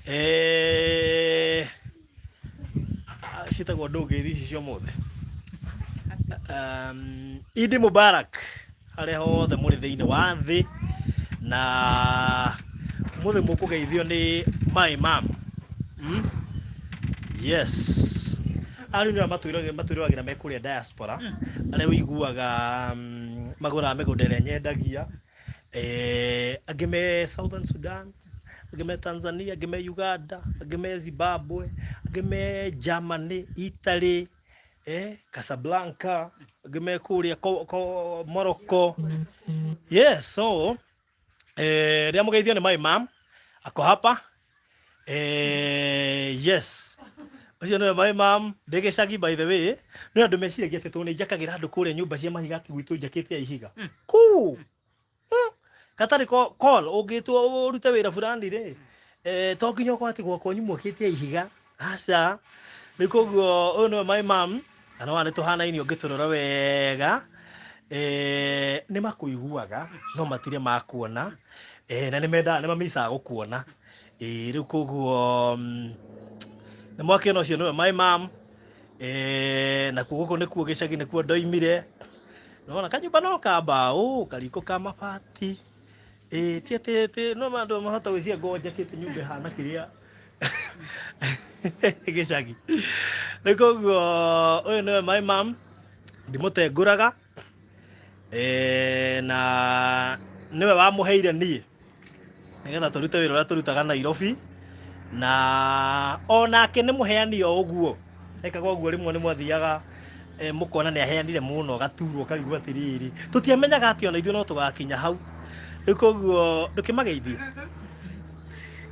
Eh, ah, ciĩtagwo ndũngĩthi ici cia ũmũthĩ. Idi Mubarak harĩa hothe mũrĩ thĩinĩ wa thĩ na ũmũthĩ mũkũgeithio nĩ my mom. Yes. Arĩa nĩo matwĩroragĩra me kũrĩa diaspora, arĩa ũiguaga magũraga mĩgũnda ĩrĩa nyendagia, eh, angĩ me Southern Sudan, angĩ me Tanzania, angĩ me Uganda, angĩ me Zimbabwe, angĩ me Germany, Italy, eh, Casablanca, angĩ me kũrĩa Morocco. Yes, so eh, rĩrĩa mũgeithio nĩ my mom ako hapa eh, yes ũcio nĩwe my mom ndĩ gĩcagi by the way nĩ andũ meciragia atĩ tondũ nĩ njakagĩra andũ kũrĩa nyũmba cia mahiga atĩ gwitũ njakĩte ya ihiga kuu. Gatarĩ call ũngĩtwo ũrute wĩra fulani rĩ eh, to nginya ũkorwo atĩ gwakwa mwakĩte ya ihiga aca. Rĩu koguo ũyũ nĩwe my mom na nĩwona nĩ tũhanaine ũngĩtũrora wega eh, nĩ makũiguaga no matirĩ makuona eh, na nĩ mendaga nĩ mamicaga gũkuona. Ĩĩ rĩu koguo nĩ mwakĩona ũcio nĩwe my mom eh, nakuo gũkũ nĩkuo gĩcagi nĩkuo ndoimire. Nĩwona kanyũmba no ka mbaũ kariko ka mabati ĩĩ ti atĩ atĩ no andũ mahota gwĩciria ngorwo njakĩte nyũmba ĩhana kĩrĩa gĩcagi. Rĩu koguo ũyũ nĩwe my mom ndimũtengũraga eh, na nĩwe wamũheire niĩ nĩgetha tũrute wĩra ũrĩa tũrutaga Nairobi na onake nĩ mũheani o ũguo ekaga ũguo rĩmwe nĩ mwathiaga eh, mũkona nĩ aheanire mũno gaturwo kaigua atĩrĩrĩ tũtiamenyaga atĩ ona ithuĩ no tũgakinya hau. Rĩu koguo ndũkĩmageithie.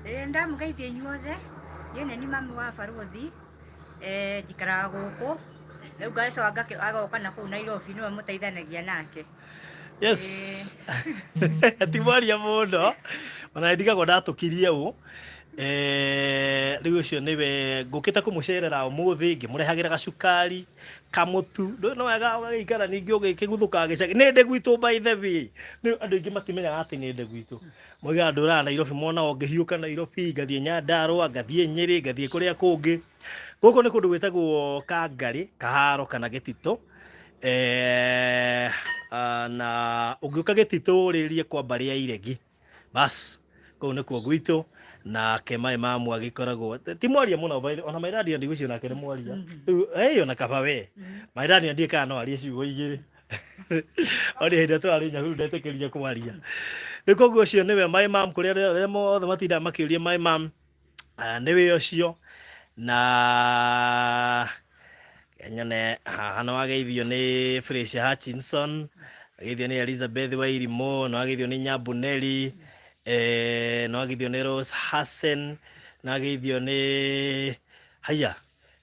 Ĩĩ ndamũgeithia inyuothe, niĩ nĩ niĩ mami wa barũthi, eh, njikaraga gũkũ, rĩu ngacoka agoka na kũu Nairobi nĩwe mũteithanagia nake. Yes. Ti mwaria mũno ona nĩ ndigagwo ndatũkirie ũ. Eh, rĩu ũcio nĩwe ngũkĩte kũmũcerera ũmũthĩ ngĩmũrehagĩra gacukari kamũtu ndũĩ no wega ũgagĩikara ningĩ ũgĩkĩguthũkaga gĩcagi nĩ ndĩ gwitũ by the way. Nĩ andũ aingĩ matimenyaga atĩ nĩ ndĩ gwitũ moigaga ndũraga Nairobi mona o ngĩhiũka Nairobi ngathiĩ Nyandarũa ngathiĩ Nyĩrĩ ngathiĩ kũrĩa kũngĩ. Gũkũ nĩ kũndũ gwĩtagwo Kangarĩ Kaharo kana Gĩtitũ eh, ah, na ũngĩũka Gĩtitũ ũrĩrie kwa mbarĩ ya Iregi bas kũu nĩkuo gwitũ nake maĩ mamu agĩkoragwo ti mwaria mũno by the- ona mairadia ndigũcio nake nĩ mwaria rĩu ĩĩ ona kaba we mairadia ndiĩ kana no arie ciugo igĩrĩ Ori hĩndĩ ĩrĩa tũrarĩ Nyahururu ndetĩkĩrire kwaria. Rĩu koguo ũcio nĩwe my mom kũrĩa arĩa arĩa mothe matindaga makĩũria my mom ah, nĩwe ũcio na nyone haha nĩ wageithio nĩ Felicia Hutchinson, wageithio nĩ Elizabeth Wairimũ, nĩ wageithio nĩ Nyambuneri, eh, nĩ wageithio nĩ Rose Hassen, nĩ wageithio nĩ haya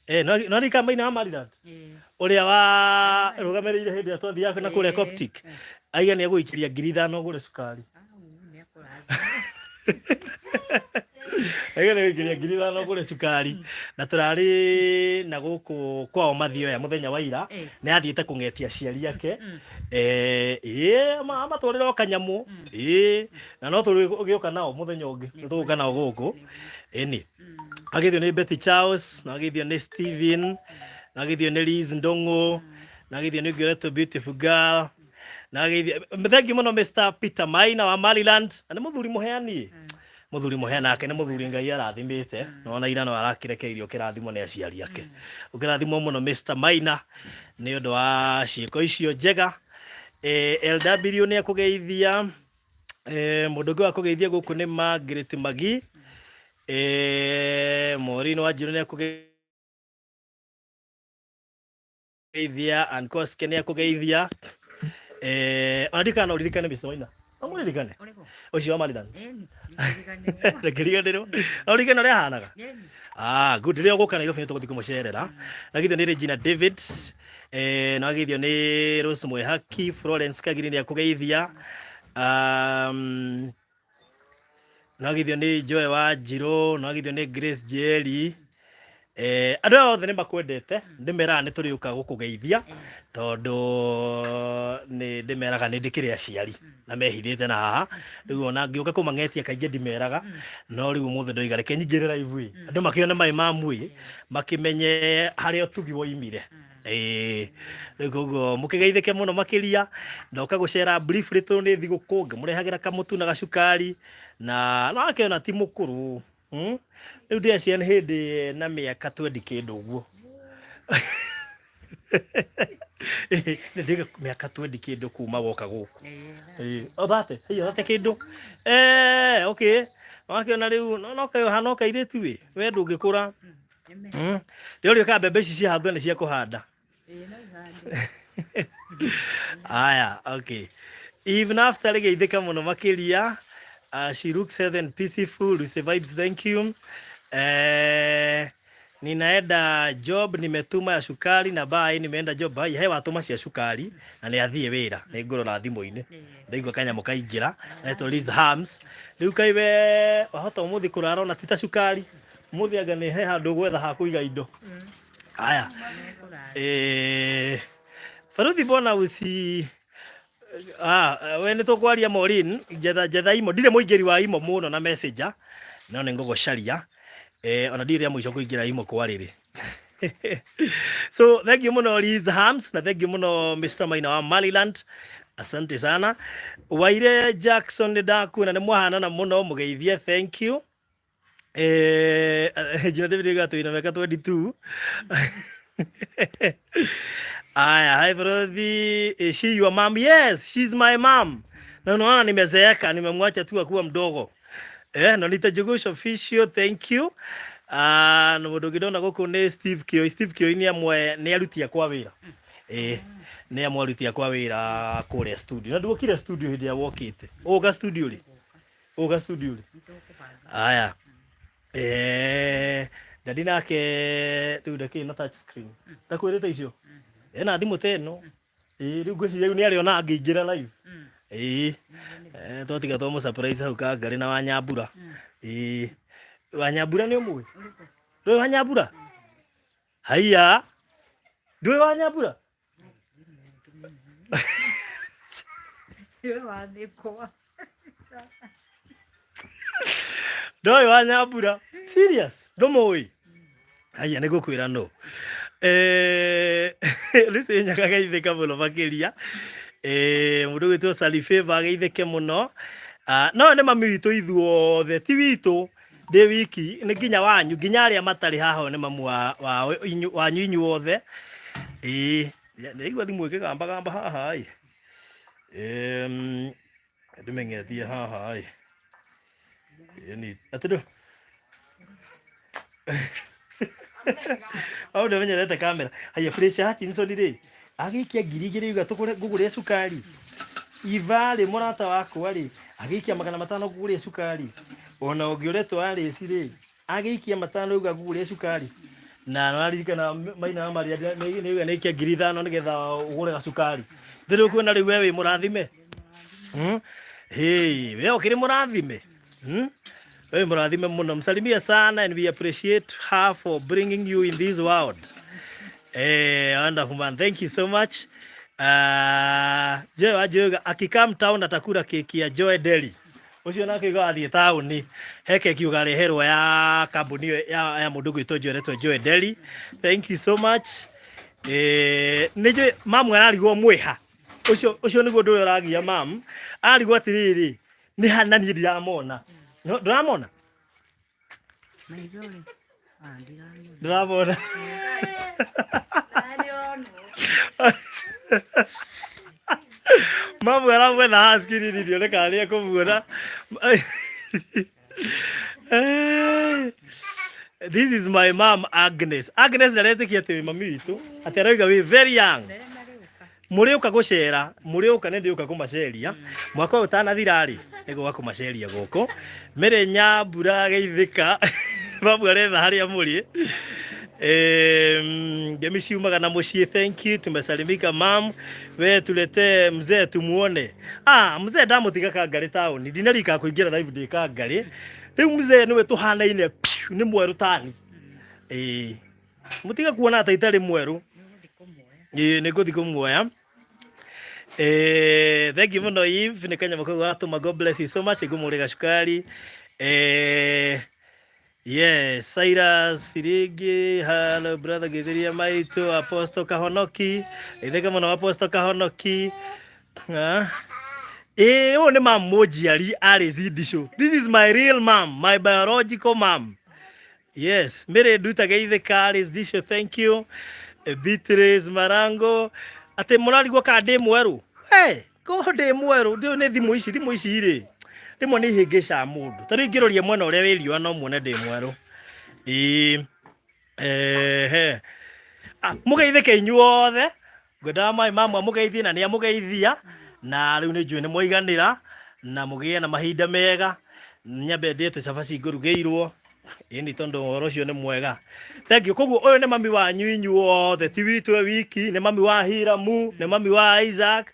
Eh, no no rika maina wa Maryland ũrĩa wa rũgamĩrĩire hĩndĩ ĩrĩa twathiaga na kũrĩa Coptic aiga nĩ egũikĩria 5,000 ũgũre cukari. Aiga nĩ egũikĩria 5,000 ũgũre cukari na tũrarĩ na gũkũ kwao Mathioya mũthenya wa ira nĩ athiĩte kũng'etia aciari ake eh ĩĩ amatwarĩre o kanyamũ ĩĩ na no tũgĩũka nao mũthenya ũngĩ nĩ tũgũka nao gũkũ ĩni. Ageithio nĩ Betty Charles, na ageithio nĩ Steven, na ageithio nĩ Liz Ndung'u, na ageithio nĩ Ngĩretwo Beautiful Girl, na ageithio thank you mũno Mr. Peter Maina wa Maryland, na nĩ mũthuri mũheani. Mũthuri mũheani nake nĩ mũthuri Ngai arathimĩte, na ona ira no arakĩrekeirio kĩrathimo nĩ aciari ake. Ũkĩrathimwo mũno Mr. Maina nĩ ũndũ wa ciĩko icio njega. Eh, LW nĩ akũgeithia. Eh, mũndũ ũngĩ wa kũgeithia gũkũ nĩ Margaret Magi. Eh, Maureen Wanjiru nĩ akũgeithia, Ann Koske nĩ akũgeithia. Eh, ona ndikana no ũririkane Mr. Maina. No mũririkane? Ũrĩkũ? Ũcio wa Maryland. Ĩni, ndikĩriganĩrwo. Ndũkĩriganĩrwo. No ũririkane ũrĩa ahanaga? Ĩni. Ah, good. Rĩrĩa ũgũka Nairobi nĩ tũgũthiĩ kũmũcerera. Na githĩ nĩ Regina David. Eh, na wageithio nĩ Rose Mwehaki, Florence Kagiri nĩ akũgeithia. Na wageithio nĩ Joy Wanjirũ, na wageithio nĩ Grace Njeri. Andũ aya othe nĩ makwendete, ndĩmeraga nĩ tũrĩũka gũkũgeithia tondũ nĩ ndĩmeraga nĩ ndĩkĩrĩ aciari na mehithĩte na haha. Rĩu ona ngĩũka kũmang'etia kaingĩ ndimeraga, no rĩu ũmũthĩ ndoiga reke nyingĩre live ĩ, andũ makĩone my mum ĩ, makĩmenye harĩa ũtugi woimire. Ĩĩ, rĩu koguo mũkĩgeithĩke mũno makĩria. Ndoka gũcera briefly tondũ nĩ thigũkũ, ngĩmũrehagĩra kamũtu na gacukari, na no akĩona ti mũkũrũ. Rĩu ndĩreciria nĩ hĩndĩ na mĩaka twendi kĩndũ ũguo. Nĩ ndĩga mĩaka twendi kĩndũ kuma woka gũkũ. Ĩĩ, o thate, haiya thate kĩndũ. Eh, okay. Wakĩona rĩu no no kaĩ no kairĩtu ĩ, we ndũngĩkũra. Ndĩrorio kana mbembe ici ciahandwo nĩ cia kũhanda. Aya, okay. Even after rĩgeithĩka mũno makĩria. She looks healthy and peaceful. Lucy vibes, thank you. Ninaenda job, nimetuma ya sukari na bye, nimeenda job. Bye, he watũma cia cukari na nĩ athiĩ wĩra. Nĩ ngũrora thimũ-inĩ. Ndaigua kanyamũ kaingĩra. Etwo Liz Hams. Rĩu kaĩ we wahota ũmũthĩ kũrara ona ti ta cukari. Ũmũthĩ anga nĩ he handũ ũgwetha ha kũiga indo. Haya. Baruthi mbona usi we nĩ tũkwaria Maureen, njetha njetha imo ndirĩ mũingĩri wa imo mũno na messenger no nĩ ngũgũcaria. Ona ndirĩ rĩa mũico kũingĩra imo kwa rĩrĩ. So thank you mũno Liz Hams na thank you mũno Mr. Maina wa Maryland. Asante sana. Waire Jackson nĩ ndakuona nĩ mwahanana mũno mũgeithie thank you. Njĩra David oigaga twĩna mĩaka 22. Aya, hi Baruthi, is she your mom? Yes, she's my mom. Na unaona nimezeeka, nimemwacha tu akuwa mdogo. Nonita Njugush official, thank you. Ah, na mũndũ ũngĩ ndona gũkũ nĩ Steve Kĩoi. Steve Kĩoi nĩ amwe nĩ aruti akwa wĩra. Nĩ amwe aruti akwa wĩra kũrĩa studio. Na nduokire studio hĩndĩ ĩrĩa wokĩte. Ũgũka studio rĩ? Ũgũka studio rĩ? Aya. Dadi nake rĩu ndakĩrĩ na touch screen. Ndakwĩrĩte icio? Ena thimũ ta ĩno. Ĩĩ rĩu ngwĩciria rĩu nĩ arĩona angĩingĩra live. Ĩĩ. Twatiga twamũ surprise hau Kangarĩ na Wanyambura. Ĩĩ. Wanyambura nĩ ũmũĩ? Ndũĩ Wanyambura? Haiya. Ndũĩ Wanyambura? Ndoĩ wa Nyambura. Serious? Ndũmũĩ? Haiya nĩ ngũkwĩra no. Lucy Nyaga geithĩka mũno makĩria. Mũndũ ũgwĩtwo Sally Favor ageithĩke mũno. Ah, no nĩ mami witũ ithuothe, ti witũ ndĩ wiki, nĩ nginya wanyu, nginya arĩa matarĩ haha nĩ mamu wanyu inyuothe. Ĩĩ, ndaigua thimũ ĩkĩgambagamba haha ĩ. Ndĩmĩng'etie haha ĩ. Ĩni, atĩ ndũ Hau ndĩmenyerete kamera. Haya Felicia Hutchinson rĩ, agĩikia 2000 yuga tũgũre ngũgũrĩre cukari. Iva rĩ, mũrata wakwa rĩ, agĩikia 500 ngũgũrĩre cukari. Ona ũngĩ ũretwo Alice rĩ, agĩikia 500 yuga ngũgũrĩre cukari. Na nĩwaririkana Maina wa Maria nĩ yuga nĩaikia 5000 nĩgetha ũgũre gacukari. Ndĩrĩ ũkuona rĩu we wĩ mũrathime? Hey, we ũkĩrĩ mũrathime? We mũrathime mũno. Msalimie sana and we appreciate her for bringing you in this world. Wonderful man. Thank you so much. Joy wa Joy akikam town atakula keki ya Joy Deli. Ũcio nake uga athiĩ taũni he keki ũkareherwo ya kambuni ĩyo ya mũndũ ũgwĩtwo Joy ũretwo Joy Deli. Thank you so much. Nĩ njũĩ mamu ararigwo mwĩha. Ũcio ũcio nĩguo ũndũ ũrĩa ũragia mamu. Ararigwo atĩrĩrĩ, nĩ ha na niĩ ndiramona. No, ndũramona? Maitho rĩ, ah, ndiramona. Ndũramona. Mamu aramwetha haha screen ndione kana nĩ ekũmuona. This is my mom Agnes. Agnes ndaretĩkia atĩ wĩ mami witũ, atĩ arauga wĩ very young. Mũrĩũka gũcera, mũrĩũka nĩ ndĩũka kũmaceria. Mwaka ũyũ ũtanathira rĩ, nĩ gũka kũmaceria gũkũ. Mary Nyambura geithĩka, mamu aretha harĩa mũrĩ. Ngemi ciumaga na mũciĩ, thank you, tumesalimika mam. We tuletee mzee tumuone. Ah, mzee ndamũtiga Kangarĩ taũni, ndinarika kũingĩra live ndĩ Kangarĩ. Rĩu mzee nĩwe tũhanaine piu, nĩ mwerũ tani. Ĩĩ, mũtiga kuona ta itarĩ mwerũ. Ĩĩ, nĩ ngũthiĩ kũmuoya. Thank you mũno Eve nĩ kanyamũ kau gatũma. God bless you so much. Ngũmũrĩ gacukari. Yes, Cyrus Firigi, hello brother Githiria Maitu, Apostle Kahonoki, itheka mũno Apostle Kahonoki. Ah. Ũyũ nĩ mam mũnjiari arĩ Zindisho. This is my real mom, my biological mom. Yes, Mary Nduta geithĩka Alice Disho, thank you. Beatrice Marango, atĩ mũrarigwo kana ndĩ mwerũ. Hey, ko ndĩ mwerũ, ndĩ nĩ thimũ ici, thimũ ici rĩ. Rĩmwe nĩ ihĩngĩcaga mũndũ. Ta rĩu ingĩroria mwena ũrĩa wĩ riũa no muone ndĩ mwerũ. Ĩĩ. Ehe. Ah, mũgeithĩke inyuothe. Ngwendaga maĩ mamwe mũgeithie na nĩ amũgeithia na rĩu nĩ njũĩ nĩ mwaiganĩra na mũgĩe na mahinda mega. Nyambe ndĩe tũcabaci ngũrugĩirwo ĩni tondũ ũhoro ũcio nĩ mwega. Thank you. Koguo ũyũ nĩ mami wanyu inyuothe, ti witũ e wiki, nĩ mami wa Hiramu, nĩ mami wa Isaac,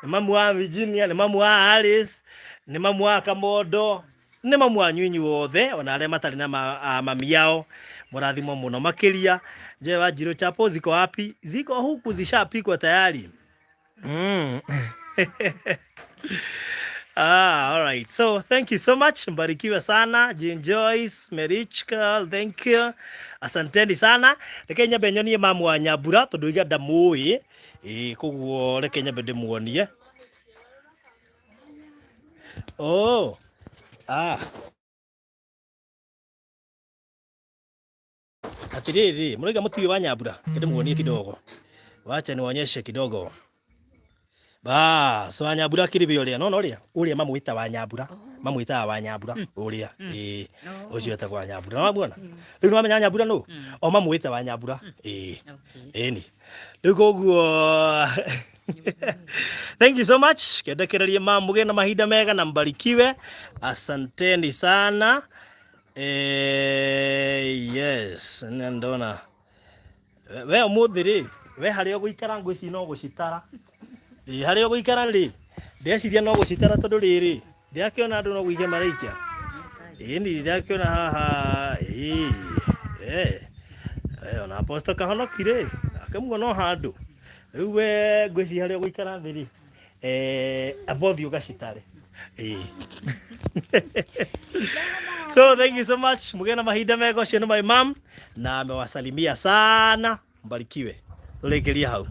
nĩ mami wa Virginia, nĩ mami wa Alice, nĩ mami wa Kamondo, nĩ mamu wanyu inyuothe ona arĩa matarĩ na mami ao mũrathimwo mũno makĩria. Je, Wanjiru chapo ziko wapi? Ziko huku zishapikwa tayari. Ah, all right. So thank you so much. Mbarikiwe sana. Jean Joyce, Merichka, thank you. Asanteni sana. Reke nyambe nyonie mamu wa Nyambura tondu iga ndamũĩ. Ĩĩ koguo reke nyambe ndĩmuonie. Oh. Ah. Atiriri, mũraiga mũtiũĩ wa Nyambura? Reke ndĩmuonie kidogo. Wacha niwaonyeshe kidogo. Bas, wa Nyambura akĩrĩ we ũrĩa, nona ũrĩa? Ũrĩa mamwĩta wa Nyambura. Mamwĩtaga wa Nyambura, ũrĩa. Ĩĩ, ũcio etagwo wa Nyambura. Nĩwamuona? Rĩu nĩwamenya Nyambura nũ? O mamwĩte wa Nyambura. Ĩĩ. Ĩni. Rĩu koguo thank you so much. Kendekererie ma mũgĩe na mahinda mega na mbarikiwe. Asanteni sana. Yes, nĩ ndona we ũmũthĩ rĩ, we harĩa ũgũikara ngwĩciria no gũcitara. Ĩ harĩa ũgũikara rĩ, ndeciria no gũcitara tondũ rĩrĩ, ndĩrakĩona andũ no gũikia maraikia. Ĩni ndĩrakĩona haha, ĩ eh, ona Apostle Kahonoki rĩ, akĩmuona o handũ. Rĩu we ngwĩciria harĩa ũgũikara thĩ rĩ, amba ũthiĩ ũgacitare. Ĩĩ. So thank you so much. Mugĩe na mahinda mega. Ũcio nĩ my mom na amewasalimia sana. Mbarikiwe. Tũrĩkĩrie hau.